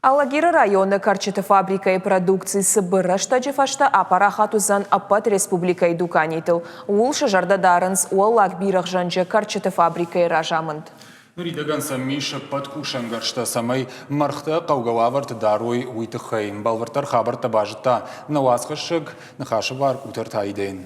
Алагиры районы кӕрчыты фабрикӕйы продукци цыбыр рӕстӕджы фӕстӕ апарахат уыдзӕн ӕппӕт республикӕйы дуканитыл. Ууыл сӕ зӕрдӕ дарынц Уӕллаг Бирӕгъзӕнджы кӕрчыты фабрикӕйы разамынд. Ныридӕгӕн сӕм ис ӕппӕт кусӕнгӕрзтӕ, цӕмӕй мӕргътӕ хъӕугӕ уавӕрты дарой, уый тыххӕй. Бӕлвырддӕр хабӕрттӕ базыдта нӕ уацхӕссӕг Ныхасы бар Къутӕрты Аидӕйӕн.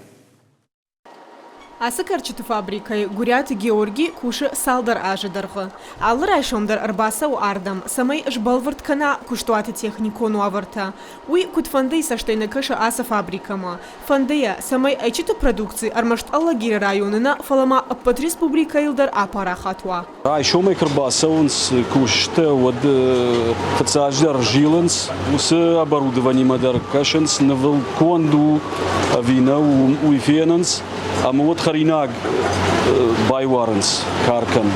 Ацы кӕрчыты фабрикӕйы Гуыриаты Георги кусы цалдӕр азы дӕргъы. Алы райсом дӕр ӕрбацӕуы ардӕм, цӕмӕй сбӕлвырд кӕна куыстуаты техникон уавӕртӕ. Уый куыдфӕндыйы цӕстӕй нӕ кӕсы ацы фабрикӕмӕ. Фӕнды йӕ, цӕмӕй ӕйчыты продукци ӕрмӕст Алагиры районы нӕ, фӕлӕ ма ӕппӕт республикӕйыл дӕр апарахат уа. Райсомӕй куы рбацӕуынц кусджытӕ, уӕд фыццаджыдӕр зилынц уыцы оборудованимӕ дӕр кӕсынц, нывыл конд у ӕви нӕ, уый фенынц ӕмӕ уӕд хӕринаг байуарынц каркӕн.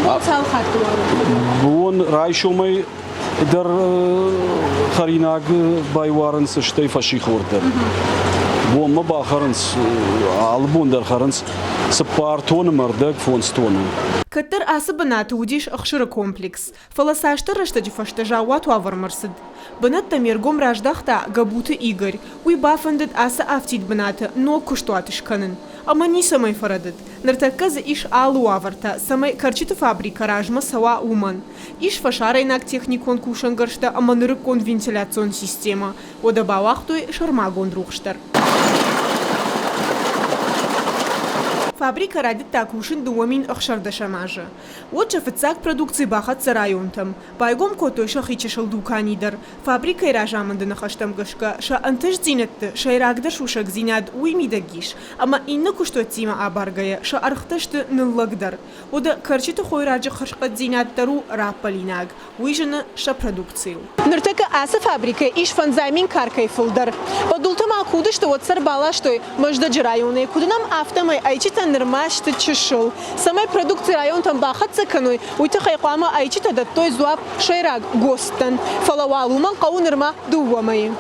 Бон цал хатты уарут? Бон райсомӕй дӕр хӕринаг байуарынц, стӕй фӕссихор дӕр. Бонмӕ бахӕрынц, алы бон дӕр хӕрынц цыппар тоны мӕ ӕрдӕг, фондз тоны. Кӕддӕр ацы бынаты уыдис ӕхсыры комплекс, фӕлӕ цасдӕр рӕстӕджы фӕстӕ заууат уавӕрмӕ рцыд. Бынӕттӕм йе ргом раздӕхта Гӕбуты Игорь. Уый бафӕндыд ацы афтид бынаты ног куыстуат скӕнын. Ӕмӕ ницӕмӕй фӕрӕдыд. Ныртӕккӕ дзы ис алы уавӕртӕ, цӕмӕй кӕрчыты фабрикӕ размӕ цӕуа, уымӕн. Ис фӕсарӕйнаг техникон кусӕнгӕрзтӕ ӕмӕ нырыккон вентиляцион системӕ. Уӕдӕ бауагътой сӕрмагонд рухс дӕр. Фабрикӕ райдыдта кусын 2016 азы. Уӕд сӕ фыццаг продукци бахӕццӕ районтӕм. Байгом кодтой сӕхи чысыл дукани дӕр. Фабрикӕйы разамынды ныхӕстӕм гӕсгӕ, сӕ ӕнтыстдзинӕдты сӕйрагдӕр сусӕгдзинад уый мидӕг ис, ӕмӕ иннӕ куыстуӕттимӕ абаргӕйӕ сӕ ӕргътӕ сты ныллӕгдӕр. Уӕдӕ кӕрчыты хойраджы хӕрзхъӕддзинад дӕр у раппӕлинаг, уый зыны сӕ продукцийыл. Ныртӕккӕ ацы фабрикӕйы ис 5000 каркӕй фылдӕр. Бӕдултӕ ма куы уыдысты, уӕддӕр баластой Мӕздӕджы районӕй. Куыд уынӕм, афтӕмӕй ӕйчытӕ нырма сты чысыл. Цӕмӕй продукци районтӕм бахӕццӕ кӕной, уый тыххӕй хъуамӕ ӕйчытӕ дӕттой дзуапп сӕйраг ГОСТ-тӕн. Фӕлӕ уал уымӕн хъӕуы нырма дыууӕ мӕйы.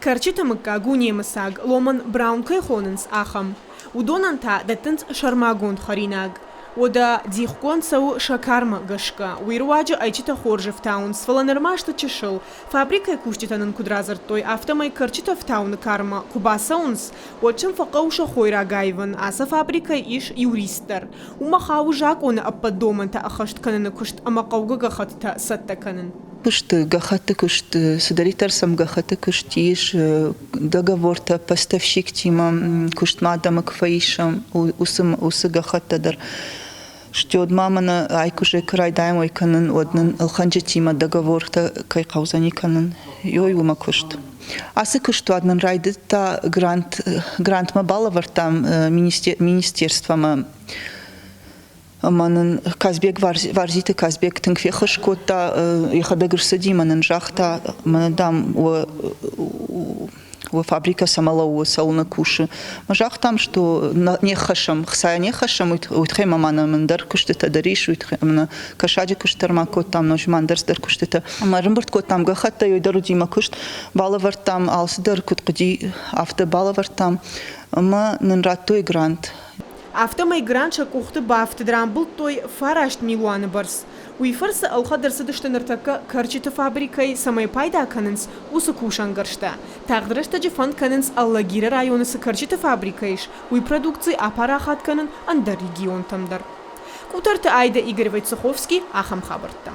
Кӕрчыты мыггаг у немыцаг, Ломан Браун кӕй хонынц, ахӕм. Уыдонӕн та дӕттынц сӕрмагонд хӕринаг. Уӕдӕ дихгонд цӕуы сӕ кармӕ гӕсгӕ. Уый руаджы ӕйчытӕ хорз ӕфтауынц, фӕлӕ нырма сты чысыл. Фабрикӕйы кусджытӕ нын куыд радзырдтой, афтӕмӕй кӕрчытӕ ӕфтауыны кармӕ куы бацӕуынц, уӕд сын фӕхъӕуы сӕ хойраг аивын. Ацы фабрикӕйы ис юрист дӕр. Уымӕ хауы закъоны ӕппӕт домӕнтӕ ӕххӕст кӕныны куыст ӕмӕ хъӕугӕ гӕххӕттытӕ цӕттӕ кӕнын. Куыст, гӕххӕтты куыст, цыдӕриддӕр сӕм гӕххӕтты куыст ис, договортӕ поставщиктимӕ куыстмӕ адӕмы куы фӕисӕм, уыцы гӕххӕттӕ дӕр. Стӕй ма мӕнӕ ай куы райдайӕм уӕй кӕнын, уӕд нын ӕлхӕнджытимӕ договортӕ кӕй хъӕудзӕни кӕнын, ёй уымӕ куыст. Ацы куыстуат нын райдыдта грант, грантмӕ балӕвӕрдтам министерствомӕ Ӕмӕ нын Казбек Варзиты Казбек тынг феххуыс кодта, йӕхӕдӕг ӕрцыди ӕмӕ нын загъта, мӕнӕ, дам, уӕ уӕ фабрикӕ цӕмӕ лӕууы, цӕуылнӕ кусы. Мӕ загътам, что не ххӕссӕм, хцайӕ не ххӕссӕм, уый тыххӕй ма нӕм ӕндӕр куыстытӕ дӕр ис, уый тыххӕй ӕмӕ кӕсаджы куыст дӕр ма кодтам, ноджы ма ӕндӕр цыдӕр куыстытӕ. Ӕмӕ ӕрӕмбырд кодтам гӕххӕттӕ, уый дӕр уыди мӕ куыст, балӕвӕрдтам, алцыдӕр куыд хъуыди, афтӕ балӕвӕрдтам ӕмӕ нын радтой грант. Афтӕмӕй грант сӕ къухты бафтыд, рамбылдтой фараст милуаны бӕрц. Уый фӕрцы ӕлхӕд ӕрцыдысты ныртӕккӕ кӕрчыты фабрикӕйы цӕмӕй пайда кӕнынц, уыцы кусӕнгӕрзтӕ. Тагъд рӕстӕджы фӕнд кӕнынц Алагиры районы цы кӕрчыты фабрикӕ ис, уый продукци апарахат кӕнын ӕндӕр регионтӕм дӕр. Къутӕрты Айдӕ, Игорь Войцеховский, ахӕм хабӕрттӕ.